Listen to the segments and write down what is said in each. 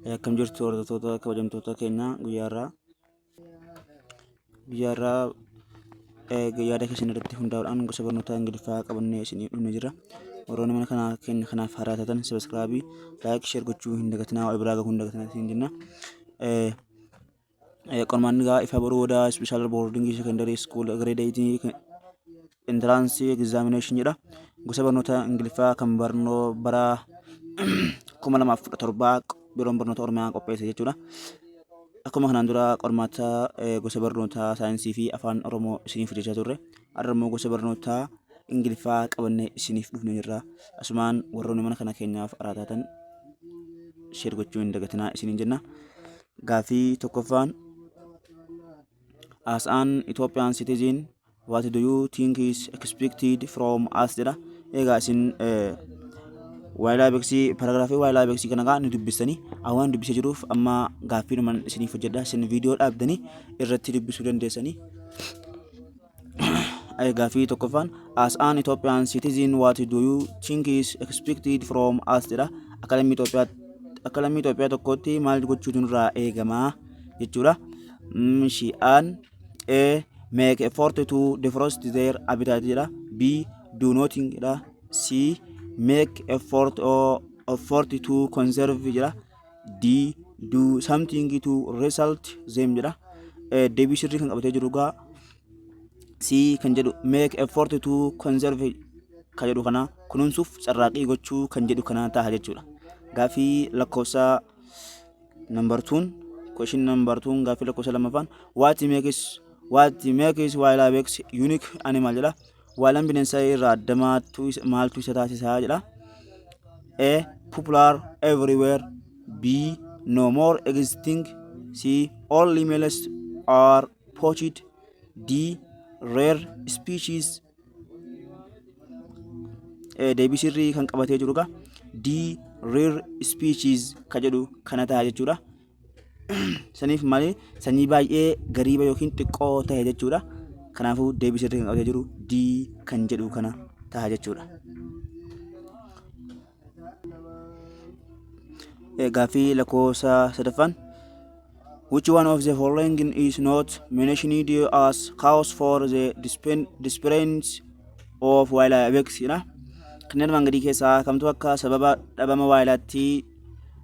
Akkam jirtu hordoftoota kabajamtoota keenya? Guyyaa har'aa yaada keessan irratti hundaa'uudhaan gosa barnoota Ingiliffaa qabannee isinii dhufnee jirra. Warroonni mana kana keenya kanaaf haaraa taatan subscribe, like, share gochuu hin dagatinaa, wal biraa gahuu hin dagatinaa isin jenna. Qormaanni gaa ifa boruu booda special boarding secondary school grade 8 entrance examination jedha. Gosa barnoota Ingiliffaa kan barnoo bara 2017 Biiroon Barnoota Oromiyaa qopheesse jechuudha. Akkuma kanaan dura qormaata gosa barnoota saayinsii fi afaan Oromoo isiniif hojjechaa turre. Har'a immoo gosa barnoota Ingiliffaa qabannee isiniif dhufnee jirra. Asumaan warroonni mana kana keenyaaf haaraa taatan share gochuu hin dagatinaa isiniin jenna. Gaaffii tokkoffaan, "As an Ethiopian citizen, what do you think is expected from us?" jedha. Egaa isin waayilaa beeksii paragraafii waayilaa beeksii kana gaa ni dubbistanii, waan dubbisee jiruuf amma gaaffiinuman isiniif hojjedha. Isin viidiyoo dhaabdanii irratti dubbisuu dandeessanii. Gaaffii tokkoffaan, "As an Ethiopian citizen, what do you think is expected from us?" jedha. Akka lammii Itoophiyaa tokkootti maal gochuutu nurraa eegamaa jechuudha. Shi'aan A, make effort to deforest their habitat jedha. B, do nothing jedha. C, make effort or effort to conserve jedha. D, do something to result them jedha. Deebii sirrii kan qabatee jiru gaa C kan jedhu, make effort to conserve kan jedhu kana, kunuunsuuf carraaqii gochuu kan jedhu kana ta'a jechuudha. Gaaffii lakkoofsa number two, question number two, gaaffii lakkoofsa lammaffaan, "What makes wild ibex unique animal?" jedha. Waalaan bineensa irraa adda maaltu isa taasisaa jedha. A, popular everywhere. B, no more existing. C, only males are poached. D, rare species. Deebii sirrii kan qabatee jiru gaa D, rare species ka jedhu kana ta'a jechuudha. Saniif malee sanyii baay'ee gariiba yookiin xiqqoo ta'e jechuudha. Kanaafuu deebii sirrii kan qabatee jiru D kan jedhu kana ta'a jechuudha. Gaaffii lakkoofsa sadaffaan, "Which one of the following is not mentioned as cause for the disappearance of wild ibex?" jedha. Kanneen armaan gadii keessaa kamtu akka sababa dhabama waayilaatti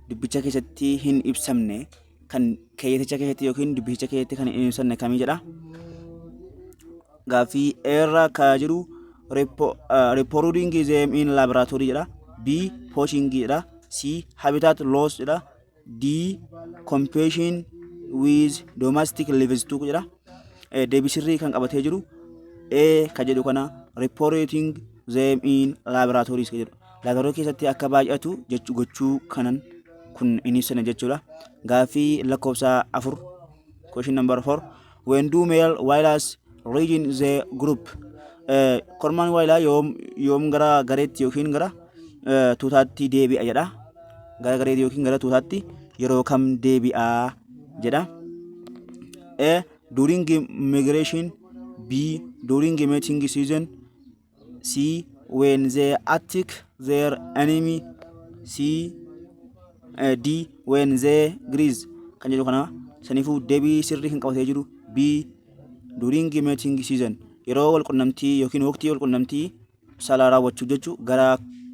dubbicha keessatti hin ibsamne, kan keeyyaticha keessatti yookiin dubbicha keessatti kan hin ibsamne kamii jedha. Gaaffii A irra ka jiru reproducing them in laboratory jedha. B, poaching jedha. C, habitat loss jedha. D, competition with domestic livestock jedha. Deebii sirrii kan qabatee jiru A ka jedhu kana, reporting them in laboratories ka jedhu. Laboratory keessatti akka baay'atu jechuu gochuu kanan kun hin ibsane jechuudha. Gaaffii lakkoofsa afur, question number 4, "When do male wayalas rejoin the group?" Kormaan waayilaa yoom gara gareetti yookiin gara tuutaatti deebi'a jedha. Gara gareetti yookiin gara tuutaatti yeroo kam deebi'a jedha. A, during migration. B, during mating season. C, when they attack their enemy. C D, when they graze kan jedhu kana. Saniifuu deebii sirrii kan qabatee jiru B, during mating season, yeroo wal qunnamtii yookiin waqtii wal qunnamtii saalaa raawwachuu jechuu gara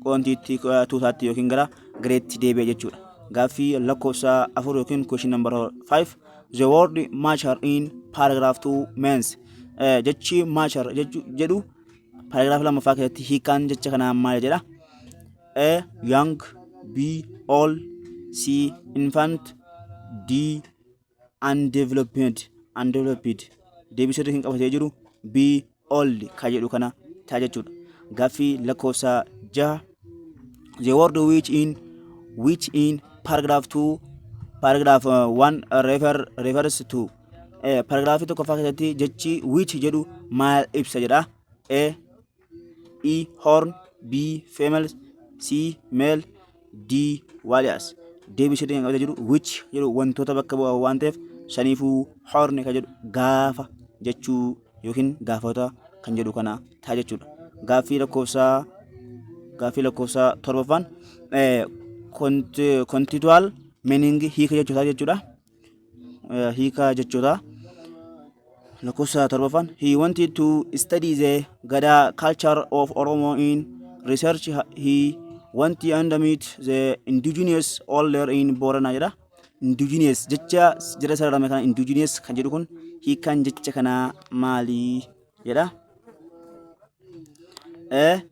qoontiitti, tuutaatti yookiin gara gareetti deebi'a jechuudha. Gaaffii lakkoofsa afur yookiin question number 5, the word "mature" in paragraph 2 means, jechi "mature" jedhu paragraph lammaffaa keessatti hiikaan jecha kanaa maal jedha? A, young. B, old. C, infant. D, undeveloped. Deebii sirrii kan qabatee jiru B, old ka jedhu kana ta'a jechuudha. Gaaffii lakkoofsa jaha, the word "which" in paragraph 2, paragraph 1 refers to, paragraafii tokkoffaa keessatti jechi "which" jedhu maal ibsa jedha. A, E, horn. B, female. C, male. D, waaliyaas. Deebii sirrii kan qabatee jiru "which" jedhu wantoota bakka bu'a waan ta'eef saniifuu horn kan jedhu gaafa jechuu yookiin gaafota kan jedhu kana ta'a jechuudha. Gaaffii lakkoofsa torbaffaan, contextual Meaning hiika jechootaa jechuudha. Hiika jechootaa. Lakkoofsa torbaffaan, he wanted to study the Gada culture of Oromo. In research he wanted and meet the indigenous older in Borana jedha. Indigenous jecha jira sararame kana, indigenous kan jedhu kun hiikaan jecha kanaa maali jedha. A,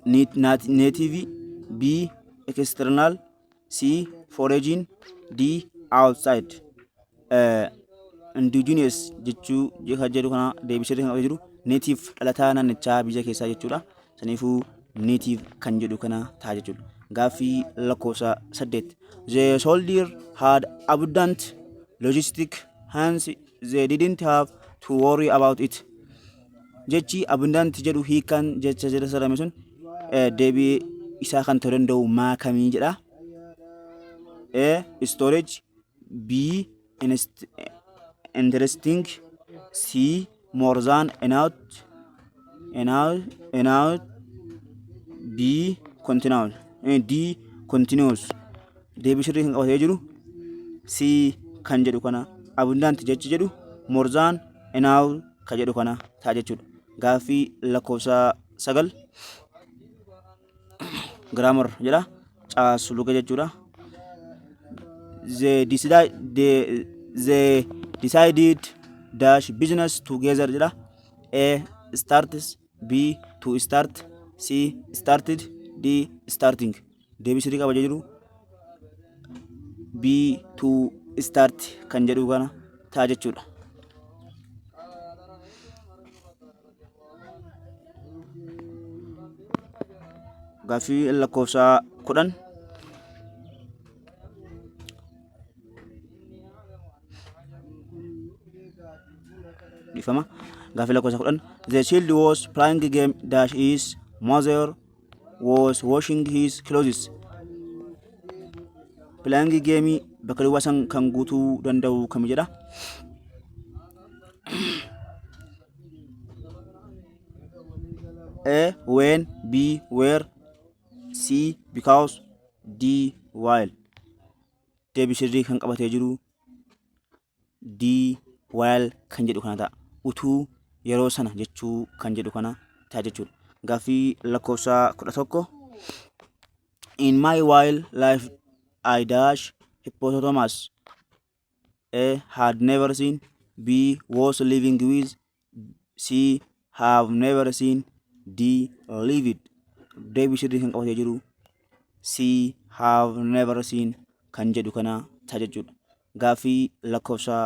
native, B, external, C, foreign, D, outside. Indigenous jechuu kan jedhu kana deebisee kan qabee jiru native, dhalataa naannichaa, biyya keessaa jechuudha. Saniifuu native kan jedhu kana ta'a jechuudha. Gaaffii lakkoofsa 8. The soldier had abundant logistic, hence they didn't have to worry about it. Jechi abundant jedhu hiikaan jecha jedha sarame sun deebii isaa kan ta'uu danda'u maa kamii jedha. A, storage, B, interesting, C, more than enough, enough, B, continuous, D, continuous. Deebii sirrii kan qabatee jiru C kan jedhu kana, abundant jechi jedhu more than enough kan jedhu kana ta'a jechuudha. Gaaffii lakkoofsa 9 grammar jedha, caasluga jechuudha. They decided dash business together jedha. A, starts, B, to start, C, started, D, starting. Deebii sirrii qaba jiru B, to start kan jedhu kana ta'a jechuudha. Gaaffii lakkoofsa 10. Dhiifama. Gaaffii lakkoofsa 10. The child was playing game dash his mother was washing his clothes. Playing game bakka duwwaa san kan guutuu danda'u kami jedha. A, when, B, where, C, because, D, while. Deebii sirrii kan qabatee jiru D, while kan jedhu kana ta'a. Utuu yeroo sana jechuu kan jedhu kana ta'a jechuudha. Gaaffii lakkoofsa 11. In my wild life I dash hippopotamus. A, had never seen, B, was living with, C, have never seen, D, lived. Deebii sirrii kan qabatee jiru C, have never seen kan jedhu kana ta'a jechuudha. Gaaffii lakkoofsa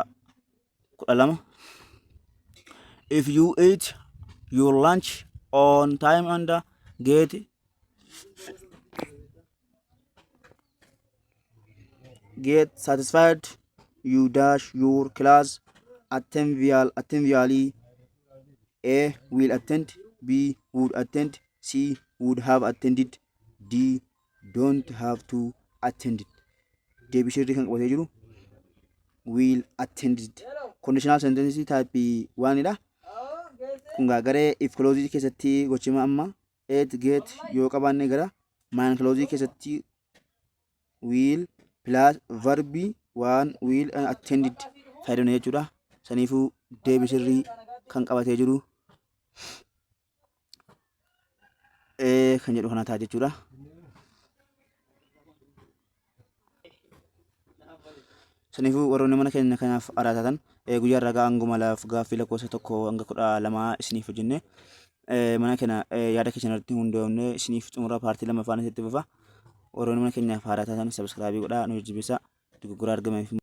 12. If you eat your lunch on time and get satisfied, you dash your class attentively. A, will attend, B, would attend, C, would have attended, D, don't have to attend it. Deebii sirrii kan qabatee jiru will attended. Conditional sentence type 1 dha. Kun garee if clause keessatti gochima amma eat, get yoo qabaanne gara main clause keessatti will plus verb one, will attended fayyadamna jechuudha. Saniifuu deebii sirrii kan qabatee jiru A kan jedhu kana ta'a jechuudha. Saniifuu warroonni mana keenya kanaaf haaraa taatan, guyyaa irraa hanguma laaf gaaffii lakkoofsa 1 hanga 12 isiniif hojjenne, mana kana yaada keessan irratti hundoofne isiniif xumura, part lammaffaan isitti fufa. Warroonni mana keenyaaf haaraa taatan subscribe godhaa nu jajjabeessaa, dogoggora argameef.